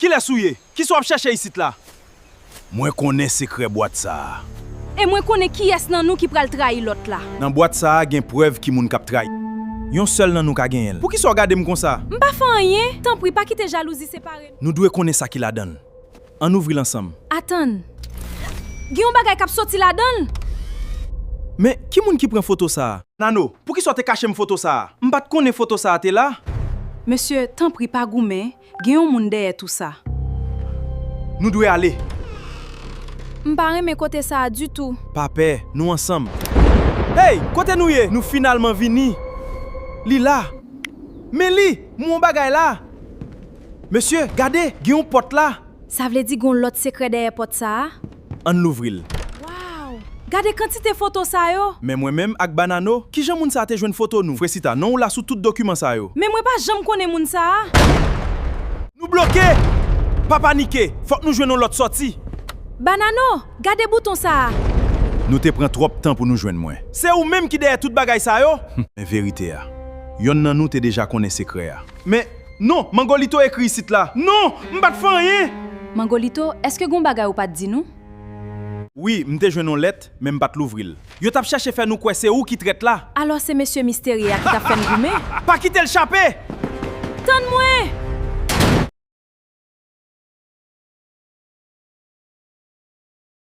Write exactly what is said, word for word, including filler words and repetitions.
Kilès ou ye? Kisa w ap chèche isit la? Mwen konnen sekrè bwat sa a. E mwen konnen kiyès nan nou ki pral trayi lòt la. Nan bwat sa a gen prèv ki moun k ap trayi. Yon sèl nan nou ka genyen l. Poukisa w gade m konsa? M pa fè anyen. Tanpri, pa kite jalouzi separe nou. Nou dwe konnen sa ki ladan l. Ann ouvri l ansanm. Atann. Gen yon bagay k ap soti ladan l. Men, ki moun ki pran foto sa a? Nano, poukisa w te kache m foto sa a? M pa t konnen foto sa a te la. Mesye, tanpri pa goumen. Gen yon moun dèyè tou sa. Nou dwe ale. M pa renmen kote sa a ditou. Pa pè, nou ansanm. Hey, kote nou ye? Nou finalman vini. Li la. Men li, m wè yon bagay la. Mesye, gade, gen yon pòt la. Sa vle di gen yon lòt sekrè dèyè pòt sa a? Ann louvri l. Waw! Gade kantite foto sa yo! Men mwen menm ak Banano, kijan moun sa a te jwenn foto nou? Fresita, non w la sou tout dokiman sa yo. Men mwen pa janm konnen moun sa a! Nou bloke! Pa panike! Fòk nou jwenn yon lòt sòti! Banano, gade bouton sa a! Nou te pran twòp tan pou nou jwenn mwen. Se ou menm ki dèyè tout bagay sa yo? Men verite a. Yonn nan nou te deja konnen sekrè a. Men, non, Mangolito ekri isit la. Non, m pa t fè anyen! Mangolito, èske gen yon bagay ou pa t di nou? Wi, m te jwenn yon lèt, men m pa t louvri l. Yo t ap chèche fè nou kwè se ou ki trèt la. Alò se mesye misterye a ki t ap fè n goumen? Pa kite l chape! Tann mwen!